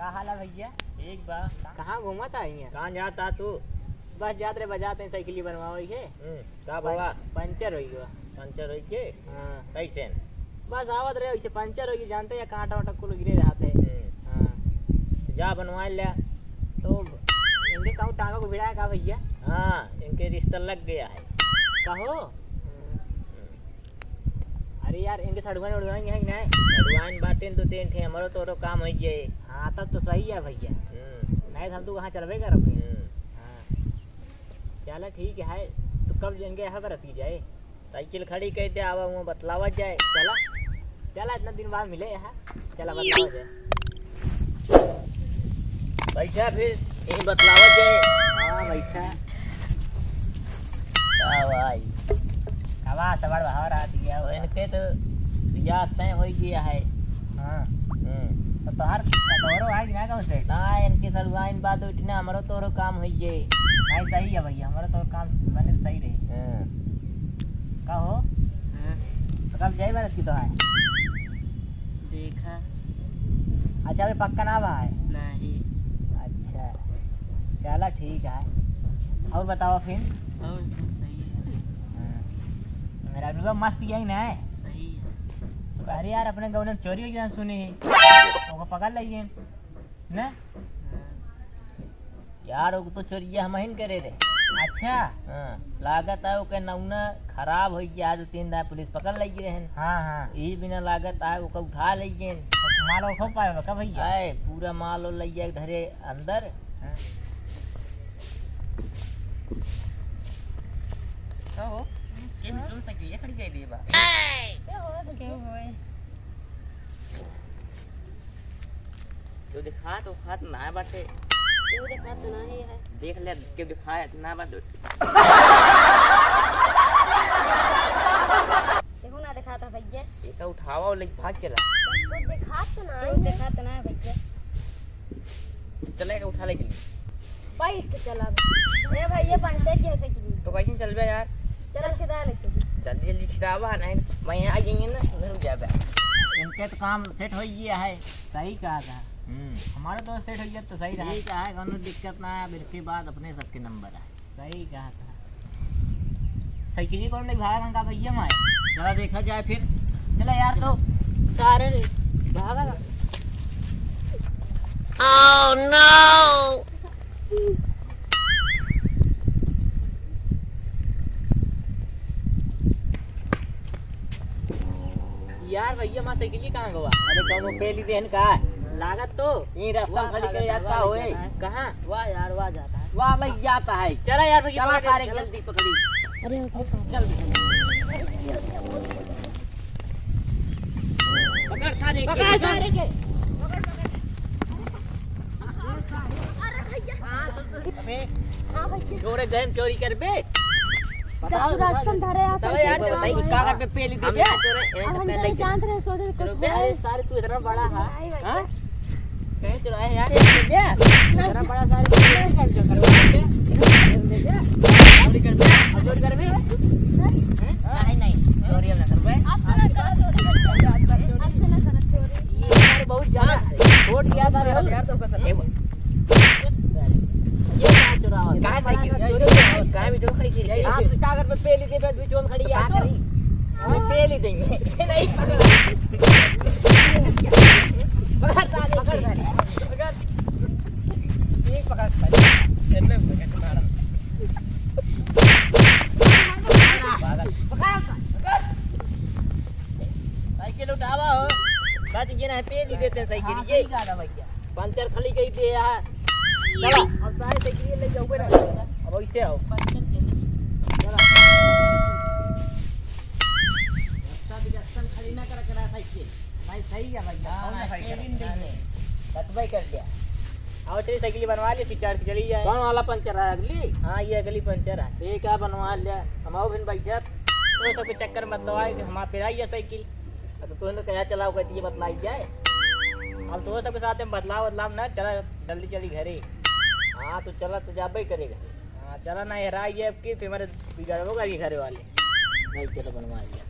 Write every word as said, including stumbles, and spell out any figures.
का हाल है भइया? ठीक बा। कहाँ घूमत आ हियाँ? कहाँ जात आ तू? बस जात रहे, बजात है, साइकिल बनवावे के। हम्म, का पं-, भवा? पंचर होइ गवा। पंचर होइ के? हाँ। कैसे? बस आवत रहे, वैसे पंचर होइ गवा, जानते हैं, कांटा वाटा कुल गिरे रहत है। हम्म। हाँ। तो जा बनवा ले। तो इनके कहूँ टांगा को भिड़ाया का भइया? हाँ, इनके रिश्ता लग गया है। कहो? हम्म। अरे यार, इनके सड़ुआइन उड़ुआइन है कि नहीं? सड़ुआइन बाटेन तो तीन ठे, हमरो तोरो काम होइ जाए। हाँ, तब तो सही है भइया। हम्म। नहीं तो हम तो वहाँ चलबे करब फिर। हम्म। हाँ। चला ठीक है, तो कब इनके यहाँ पर रखी जाए? साइकिल खड़ी कर दे, आवा वहाँ बतलावा जाए। चला, चला, इतना दिन बाद मिले यहाँ, चला बतलावा जाए। बैठा फिर, यहीं बतलावा जाए। हाँ, बैठा। का भाई? हवा सवार बहाव रहा दिया हो। इनके तो बियाह तय होइ गया है। हाँ। हम्म। तो तोहार तोहरो है कि ना कहूँ से? ना, इनके सलवाइन बाद उठना, हमरो तोहरो काम होइ गए। नहीं, सही है भइया, हमरो तोहरो काम बने तो सही रही। हाँ। का हो? हाँ। तो कब जाए बारात की तो है? देखा। अच्छा, अभी पक्का ना बा है? नहीं। अच्छा, चला ठीक है। और बतावा फिर? और सब सही है। हाँ। मेरा भी मस्त यही ना है? सही है। अरे यार, अपने गाँव में चोरी हो गया सुने ही। ओको पकड़ लइए, ना? हाँ। यार, ओके तो चोरिया हमहिन करे रहे। अच्छा। हाँ, लागत है ओके नौना खराब होइ गया, दो तीन दाई पुलिस पकड़ लइ रहन। हाँ, हाँ। यही बिना लागत है ओके उठा लइ गए। तो माल उठो पाए बा का भइया? आए, पूरा माल और लइ गए धरे अंदर। हाँ। का हो? के बिचुल से के खड़ी गई बा? के होए? केहू देखात उखात ना बाटे। केहू देखात तो ना है। देख ले, केहू देखात ना बा। केहू ना देखात है भइया। एका उठावा और लेके भाग चला। केहू देखात तो ना है। केहू देखात तो ना है भइया। चला, एका उठा ले चली। बैठ के चला। ए भइया, पंचर जैसे की। तो कैसे चलबे यार? चला, छिदा ले चली। जल्दी जल्दी छिदावा, नहीं मैं आ जाएंगे ना, उधर हो जाबे। इनके तो काम सेट हो गया है। सही कहा था। हम्म। हमारा तो सेट हो गया तो सही रहा। ठीक है, कौनो दिक्कत ना है, बिल्कुल बात अपने सबके नंबर है। सही कहा था। साइकिल कौन ले भागा का भइया माए? चला देखा जाए फिर। चला यार, तो सारे भागा ना। Oh no! यार भइया, हमार साइकिल कहाँ गवा? अरे, कौनो पेली देहन का? लागत तो। ये रास्ता वाह, खड़ी कर लागत यार, है, का वाह, होए? जाता है। कहाँ? वाह यार, वाह जाता है। वाह लग जाता है। चला यार भइया, चला पकड़, सारे चला। जल्दी पकड़ी। अरे, ओके, चल। पकड़ सारे के। पकड़ सारे के। अबे, हाँ भइया। चोरे गहन चोरी करबे। जब तू रास्ता में धरे आ बताओ यार, सकते बताइए। कागज पे पेली दे हम दे। ना चोरे, अब हम पहले चले के। जानत रहे, सोचे चलो कुछ बे, होए। सारे तू इतना बड़ा है। नहीं भइया। हाँ? कहीं चुराए यार। ये क्या? इतना बड़ा सारे चोरी कर बे। चोरी कर बे। अब चोरी कर बे। हैं? नहीं, नहीं, चोरी हम ना करबे। आपसे ना करो चोरी, आपसे ना करो चोरी। ये यार बहुत ज्यादा है। वोट गया था यार, तो कसम। ये क्या चुरावा? कहाँ साइकिल? चोरी कहाँ भी जो खड़ी थी। आप तो कागज पे पेली दे, बीच में खड़ी है। ये पेली देंगे। नहीं पकड़। पकड़ साले, पकड़ साले। पकड़। एक पकड़ साले। इतने पकड़ मारा। पकड़, पकड़। साइकिल उठावा हो। बात ये ना, पेली देते हैं साइकिल। हाँ, ये सही कहा था भैया। पंचर खाली कही दे यहाँ। चला, अब सारे साइकिल ले जाओगे ना। अब ऐसे आओ। पंचर के। चला। रास्ता भी रास्ता में खड़ी ना करा, करा साइकिल। भाई सही है भैया, हाँ, कौन सा भाई, साइकिल? पेलिन देंगे। कटवाई कर दिया। आओ चलिए, साइकिल बनवा लिए, फिर चढ़ के चली जाए। कौन वाला पंचर है, अगली? हाँ, ये अगली पंचर है। ठीक है, बनवा लिया। हम आओ फिर बैठे। तो सबके चक्कर में बतलवा के हमारा पेराई है साइकिल। अब तो तू कहा चलाओ, कहती है बतलाई जाए। अब तो सबके साथ में बतलाव बतलाव ना, चला जल्दी चली घरे। हाँ, तो चला, तो जाबे ही करेगा। हाँ, चला ना, हेराई है अब की, फिर हमारे बिगड़बो करी घरे वाले। नहीं, चलो बनवा लिया।